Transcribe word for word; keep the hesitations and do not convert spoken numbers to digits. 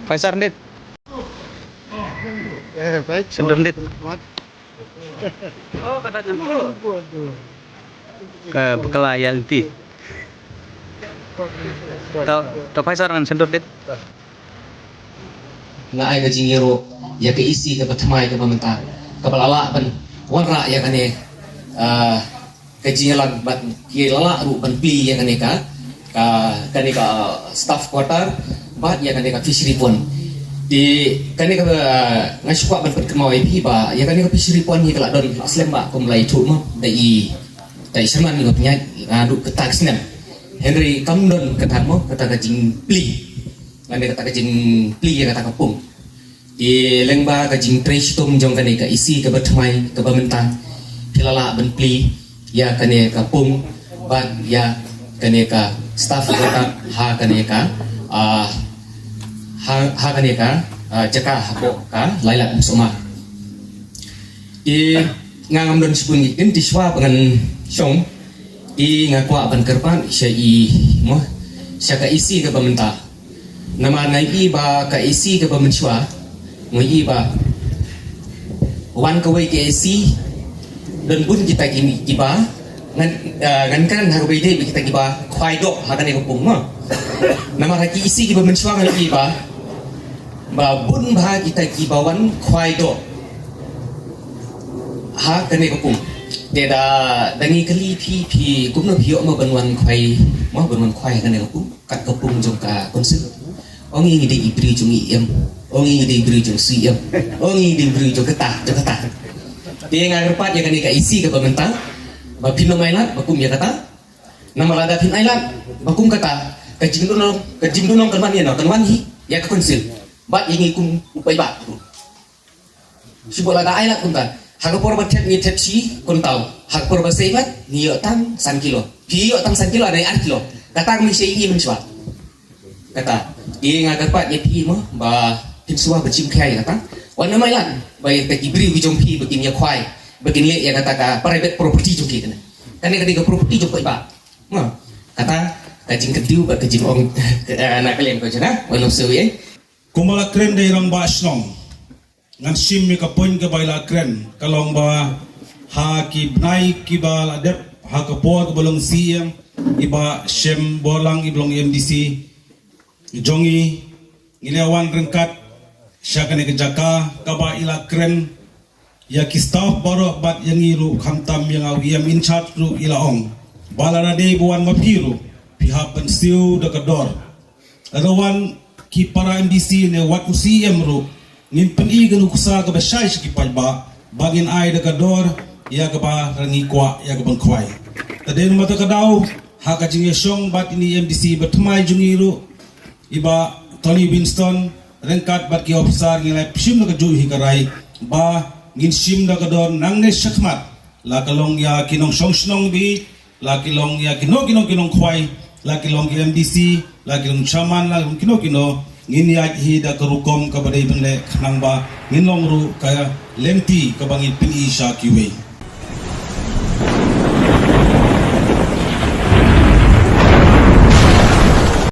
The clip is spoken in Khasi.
Faisal Rendit. Sendal Rendit. Ka bakla ïa lynti. To, to Faisal ngan sendal Rendit. Nga ai ka jingïaroh ïa ka E C kaba thymmai kaba mynta, kaba la lah ban wanrah ïa kane, ah, ka jingïalang bad ki la lah ruh ban plie ïa kane ka, ka, kane ka staff quarter bad ïa kane ka fishery pond. Te kane ka, ah, nga shu kwah ban pynkynmaw ïa phi ba ïa kane ka fishery pond hi ka la don la slem ba kum lai thuh mo da i, da i Sherman iba pynïaid naduh kata ka snem. Hynrei kam don kata mo, kata ka jingplie. Lane kata ka jingplie ïa kata ka pung. Te lyngba ka jingtrei shitom jong kane ka E C kaba thymmai kaba mynta, phi la lah ban plie ïa kane ka pung bad ïa kane ka staff quarter ha kane ka, ah, ha, ha kane ka, ah, jaka hapoh ka Lailat Mawsumar. Te nga ngam don shibun ki ktien, te shuwa ba ngan shong, te nga kwah ban kyrpad sha i mo, sha ka E C kaba mynta. Namar nga ïohi ba ka E C kaba mynshuwa, nga ïohi ba wan kawei ka E C, don bun kita ki, kiba ngan, ah, ngan kren ha kaba ïadei bad kita kiba khwai doh ha kane ka pung mo. Namar ha ki E C kiba mynshuwa nga ïohi ba, ba bun bha kita kiba wan khwai doh ha kane ka pung. Te da, da ngi kylli phi, phi kumno phi ïoh mo ban wan khwai, mo ban wan khwai ha kane ka pung, kat ka pung jong ka council? Ong ngi, ngi dei i briew jong i im. Ong ngi, ngi dei i briew jong suiñ im. Ong ngi, ngi dei i briew jong kata, jong kata. Te nga kyrpad ïa kane ka E C kaba mynta ba phin ym ailad ba kum ïa kata. Namar lada phin ailad ba kum kata, ka jingdon, ka jingdon kan wan ïa no, kan wan hi ïa ka council bad ïa ngi kum u paidbah. Shu ba lada ailad kumta, ha ka por ba thep ngi thep shi kuntal, ha ka por ba sei pat ngi ïoh tang san kilo. Phi ïoh tang san kilo, lada ar kilo. Kata ka mynshuwa ïa ngi mynshuwa. Kata, te nga kyrpad ïa phi mo ba phin shuwa ban shim khia ïa kata. Wat nym ailad ba ïa kata ki briew ki jong phi ba kin ïa khwai, ba kin leh ïa kata ka private property jong ki kane. Kane ka dei ka property jong paidbah. Mo, kata ka jingkyntiew bad ka jingong, eh, na ka liang ka jong nga, wat nym shu ïa. Kumba la kren da i rangbah shnong, ngan shim ïa ka point kaba i la kren, ka long ba ha ki bnai kiba la dep, ha ka por kaba long C E M, i Bah Shemborlang iba long M D C jong ngi, ngi la wan ryngkat sha kane ka jaka kaba i la kren ïa ki staff baroh bad ïa ngi ruh, khamtam ïa nga u E M in charge ruh i la ong ba lada dei ba wan ma phi ruh, phi hap ban siew da ka dor. Lada wan ki para M D C ne wat u C E M ruh, ngin pyni ka nuksa kaba shai sha ki paidbah ba ngin ai da ka dor ïa kaba ngi kwah ïa ka ban khwai. Te dei namar kata ka daw, ha ka jingïashong bad ine i M D C ba thymmai jong ngi ruh, i Bah Tony Winston, ryngkat bad ki ophisar, ngi la shim da kajuh hi ka rai ba ngin shim da ka dor nangne shakhmat, la ka long ïa ki nongshong shnong ba, la ki long ïa ki nong, ki nong, ki nongkhwai, la ki long ki MDC, la ki long chairman, la ki long kino kino, ngin ïaid hi da ka rukom kaba dei ban leh khnang ba ngin long ruh ka lynti kaba ngin pyni sha kiwei.